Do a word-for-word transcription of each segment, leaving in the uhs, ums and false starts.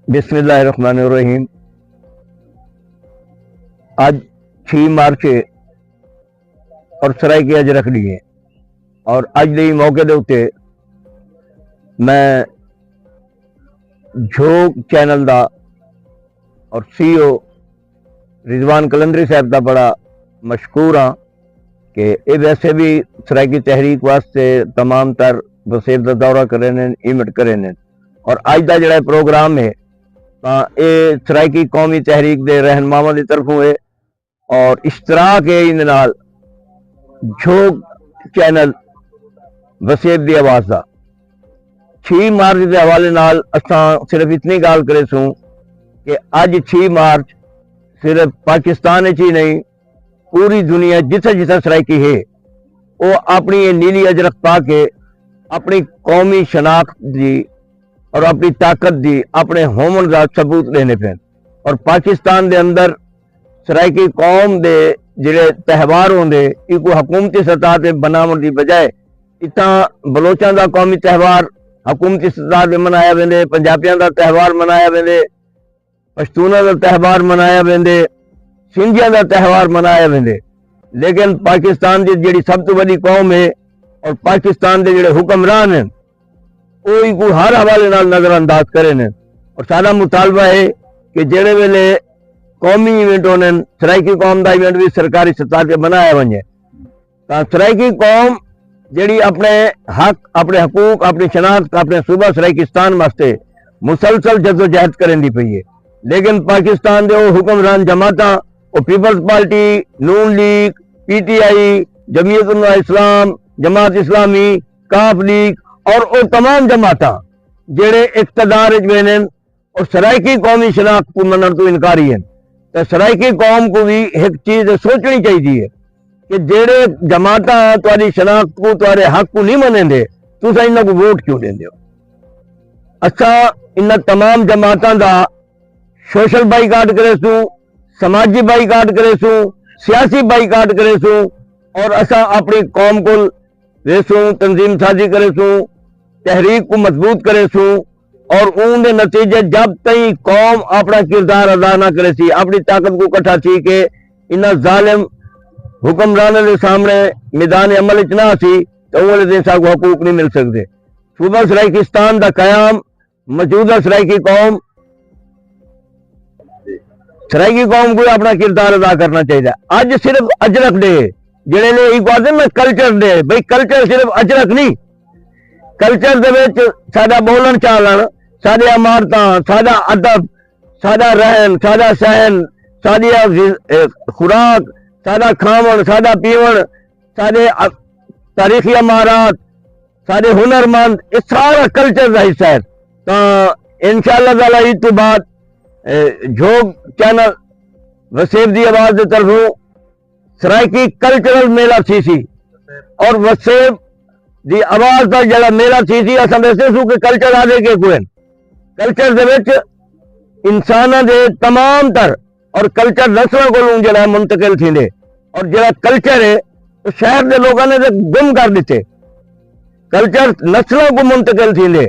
بسم اللہ الرحمن الرحیم۔ اڄ چھی مارچ ہے اور سرائیکی اجرکھ ݙینہہ ہے، اور اڄ دے موقع دے اتے میں جھوک چینل دا اور سی او رضوان قلندری صاحب دا بڑا مشکور ہاں کہ اے ویسے بھی سرائیکی تحریک واسطے تمام تر وسیب دا دورہ کرے نے، ایونٹ کرے نے، اور اج دا جڑا پروگرام ہے تاں اے سرائیکی قومی تحریک دے رہنماواں دی طرفوں ہے اور اشتراک ہے ان نال جھوک چینل وسیب دی آواز دا۔ چھی مارچ دے حوالے نال اساں صرف اتنی ڳالھ کرے سوں کہ اج چھی مارچ صرف پاکستان وچ ہی نہیں، پوری دنیا جتھے جتھے سرائیکی ہے، او اپنی یہ نیلی اجرک پا کے اپنی قومی شناخت دی اور اپنی طاقت دی، اپنے ہومن دا ثبوت ݙیندے پئن۔ اور پاکستان دے اندر سرائیکی قوم دے جڑے تہوار ہوندے، ایکو حکومتی سطح تے بناون دی بجائے اتھاں بلوچاں دا قومی تہوار حکومتی سطح تے منایا ویندے، پنجابیاں دا تہوار منایا ویندے، پشتوناں دا تہوار منایا ویندے، سندھیاں دا تہوار منایا ویندے، لیکن پاکستان دی جڑی سب تو وڈی قوم ہے اور پاکستان دے جڑے حکمران ہیں، او ایکوں ہر حوالے نال نظر انداز کرے نے۔ اور سارا مطالبہ ہے کہ جڑے ویلے قومی ایونٹ ہونے، سرائیکی قوم دا ایونٹ بھی سرکاری سطح تے بنایا ونجے، تاں سرائیکی قوم جڑی اپنے حق، اپنے حقوق، اپنی شناخت، اپنے صوبہ سرائیکستان واسطے مسلسل جدوجہد کریندی پئی ہے، لیکن پاکستان دے او حکمران جماعتاں، او پیپلز پارٹی، نون لیگ، پی ٹی آئی، جمعیت علماء اسلام، جماعت اسلامی، کاف لیگ اور او تمام جماعتاں جڑے اقتدار وچ ویندن، اور سرائیکی قومی شناخت کوں منݨ توں انکاری ہن، تے سرائیکی قوم کوں وی ہک چیز سوچݨی چاہیدی ہے کہ جیڑھے جماعتاں تہاݙی شناخت کوں، تہاݙے حق کوں نہیں منیندے، تساں انہاں کوں ووٹ کیوں ݙیندے ہو؟ اساں انہاں تمام جماعتاں دا سوشل بائیکاٹ کریسوں، سماجی بائیکاٹ کریسوں، سیاسی بائیکاٹ کریسوں، اور اساں اپݨی قوم کوں ویسوں، تنظیم سازی کریسوں، تحریک کوں مضبوط کریسوں، اور اون دے نتیجے جب تئیں قوم اپݨا کردار ادا نہ کریسی، اپݨی طاقت کوں کٹھا تھی کے انہاں ظالم حکمراناں دے سامݨے میدان عمل اچ نہ آسی، تاں اوں ویلے تئیں ساکوں حقوق نہیں مل سڳدے۔ صوبہ سرائیکستان دا قیام، موجودہ سرائیکی قوم، سرائیکی قوم کوں اپݨا کردار ادا کرݨا چاہیدا ہے۔ اڄ صرف اجرک ڈے، جڑے نے ایکوں آہدے نا کلچر ڈے، بھئی کلچر صرف اجرک نہیں، کلچر دے وچ ساݙا ٻولݨ چالݨ، ساݙے عمارتاں، ساݙا ادب، ساݙا رہن، ساݙا سہن، ساݙی غذ-، اے، خوراک، ساݙا کھاوݨ، ساݙا پیوݨ، ساݙے ا-، تاریخی عمارات، ساݙے ہنرمند، اے سارا کلچر دا حصہ ہے۔ تاں انشاءاللہ تعالیٰ عید توں بعد، اے، جھوک چینل وسیب دی آواز دے طرفوں سرائیکی کلچرل میلہ تھیسی، اور وسیب دی آواز دا جڑا میلہ تھیسی، اساں ݙسدے سوں کہ کلچر آہدے کیکوں ہن۔ کلچر دے وچ انساناں دے تمام تر اور کلچر نسلاں کولوں جڑا ہے منتقل تھیندے، اور جڑا کلچر ہے او شہر دے لوکاں نے تے گم کر ݙتے۔ کلچر نسلاں کوں منتقل تھیندے۔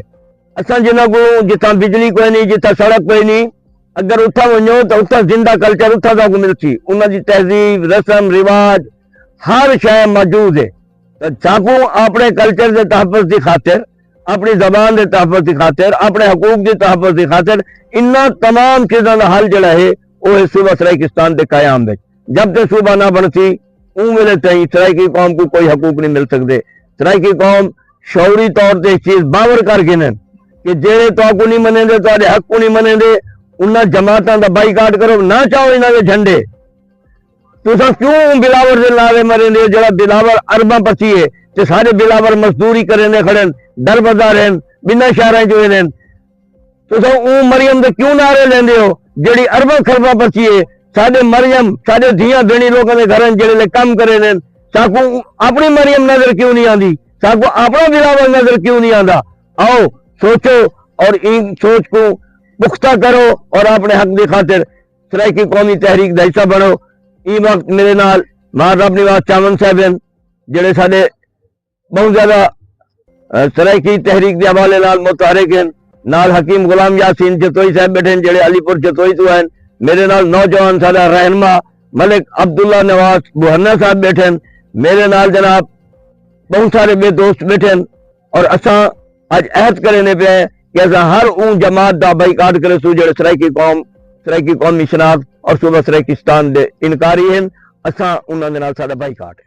اساں جنہاں کوں جتھاں بجلی کوئی نہیں، جتھاں سڑک کوئی نہیں، اگر اتھاں ونڄو تاں اتھاں زندہ کلچر اتھاں تہاکوں ملسی، انہاں دی تہذیب، رسم رواج، ہر شے موجود ہے۔ تاں ساکوں اپݨے کلچر دے تحفظ دی خاطر، اپݨی زبان دے تحفظ دی خاطر، اپݨے حقوق دے تحفظ دی خاطر انہاں تمام چیزاں دا حل جڑا ہے او ہے صوبہ سرائیکستان دے قیام وچ۔ جب تے صوبہ نہ بݨسی، اوں ویلے تئیں سرائیکی قوم کوں کوئی حقوق نہیں مل سڳدے۔ سرائیکی قوم شعوری طور تے اس چیز باور کر گھنن کہ جیڑھے تہاکوں نہیں منیندے، تہاݙے حق کوں نہیں منیندے، انہاں جماعتاں دا بائیکاٹ کرو، نہ چاؤ انہاں دے جھنڈے۔ تساں کیوں بلاور دے نعرے مریندے ہو؟ جیڑھا بلاور ارباں پرچی ہے تے سارے بلاور مزدوری کریندے کھڑن، در بدر ہن، ٻنہاں شہراں چ ویندن۔ تساں اوں مریم دے کیوں نعرے لیندے ہو جیڑھی ارباں خرباں پرچی ہے؟ ساݙے مریم، ساݙے دھیاں بھیݨیں لوکاں دے گھراں جیڑھے لے کم کریندن، ساکوں اپݨی مریم نظر کیوں نہیں آندی؟ ساکوں اپݨا بلاور نظر کیوں نہیں آندا؟ آؤ سوچو اور ایں سوچ کوں پختہ کرو اور اپݨے حق دی خاطر سرائیکی قومی تحریک دا حصہ بݨو۔ ایں وقت میݙے نال ماہر رب نواز چاون صاحب ہن، جیڑھے ساݙے ٻہوں زیادہ، اے، سرائیکی تحریک دے حوالے نال متحرک ہن۔ نال حکیم غلام یاسین جتوئی صاحب بیٹھے ہیں، جڑے علی پور جتوئی تو ہیں۔ میرے نال نوجوان سارا رہنما ملک عبداللہ نواز بوہنہ صاحب بیٹھے ہیں۔ میرے نال جناب بہت سارے بے دوست بیٹھے ہیں، اور اساں اج عہد کرنے پہ ہیں کہ اساں ہر اون جماعت دا بائیکاٹ کرے سو جڑے سرائیکی قوم، سرائیکی قومی شناخت اور صوبہ سرائیکستان دے انکاری ہیں۔ اساں انہاں دے نال سارا بائیکاٹ ہے۔